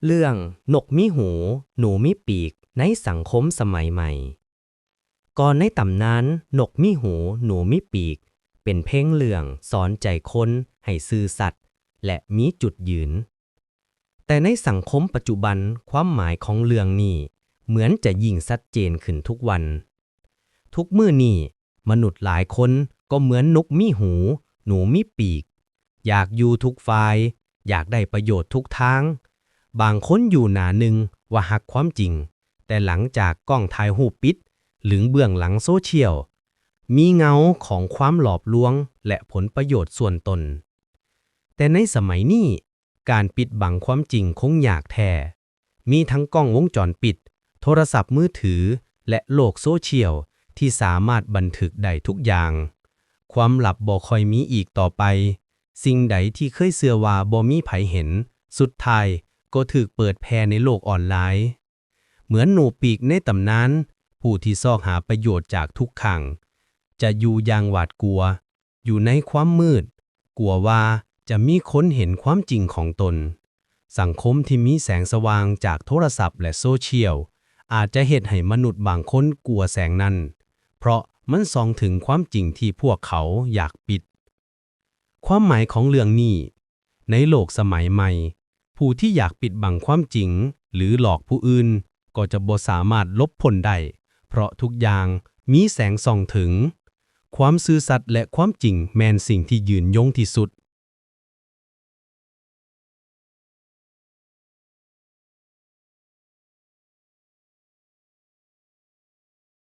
ເລື່ອງນົກມີຫູ ໜູມີປີກ ໃນສັງຄົມສະໄໝໃໝ່. ກໍໃນຕຳນານນົກມີຫູ ໜູມີປີກ ເປັນພຽງເລື່ອງສອນໃຈຄົນໃຫ້ຊື່ສັດ ແລະ ມີຈຸດຢືນ. ແຕ່ໃນສັງຄົມປັດຈຸບັນ, ຄວາມໝາຍຂອງເລື່ອງນີ້ເໝືອນຈະຍິ່ງຊັດເຈນຂຶ້ນທຸກວັນ. ທຸກມື້ນີ້, ມະນຸດຫຼາຍຄົນກໍເໝືອນນົກມີຫູ ໜູມີປີກ, ຢາກຢູ່ທຸກຝ່າຍ, ຢາກໄດ້ປະໂຫຍດທຸກທາງ. ບາງຄົນຢູ່ໜ້າໜຶ່ງວ່າຮັກຄວາມຈິງ, ແຕ່ຫຼັງຈາກກ້ອງຖ່າຍຮູບປິດ ຫຼື ເບື້ອງຫຼັງໂຊຊຽວ, ມີເງົາຂອງຄວາມຫຼອກລວງ ແລະ ຜົນປະໂຫຍດສ່ວນຕົນ. ແຕ່ໃນສະໄໝນີ້, ການປິດບັງຄວາມຈິງຄົງຍາກແທ້. ມີທັງກ້ອງວົງຈອນປິດ, ໂທລະສັບມືຖື ແລະ ໂລກໂຊຊຽວທີ່ສາມາດບັນທຶກໄດ້ທຸກຢ່າງ. ຄວາມລັບບໍ່ຄ່ອຍມີອີກຕໍ່ໄປ. ສິ່ງໃດທີ່ເຄີຍເຊື່ອວ່າບໍ່ມີໃຜເຫັນ, ສຸດທ້າຍກໍຖືກເປີດແຜ່ໃນໂລກອອນລາຍ. ເໝືອນໜູປີກໃນຕຳນານ, ຜູ້ທີ່ຊອກຫາປະໂຫຍດຈາກທຸກຂ້າງ ຈະຢູ່ຢ່າງຫວາດກົວ, ຢູ່ໃນຄວາມມືດ, ກົວວ່າຈະມີຄົນເຫັນຄວາມຈິງຂອງຕົນ. ສັງຄົມທີ່ມີແສງສະຫວ່າງຈາກໂທລະສັບ ແລະ ໂຊຊຽວ ອາດຈະເຮັດໃຫ້ມະນຸດບາງຄົນກົວແສງນັ້ນ, ເພາະມັນສ່ອງເຖິງຄວາມຈິງທີ່ພວກເຂົາຢາກປິດ. ຄວາມໝາຍຂອງເລື່ອງນີ້, ໃນໂລກສະໄໝໃໝ່, ຜູ້ທີ່ຢາກປິດບັງຄວາມຈິງ ຫຼື ຫຼອກຜູ້ອື່ນ ກໍຈະບໍ່ສາມາດຫຼົບພົ້ນໄດ້, ເພາະທຸກຢ່າງມີແສງສ່ອງເຖິງ. ຄວາມຊື່ສັດ ແລະ ຄວາມຈິງແມ່ນສິ່ງທີ່ຍືນຍົງທີ່ສຸດ.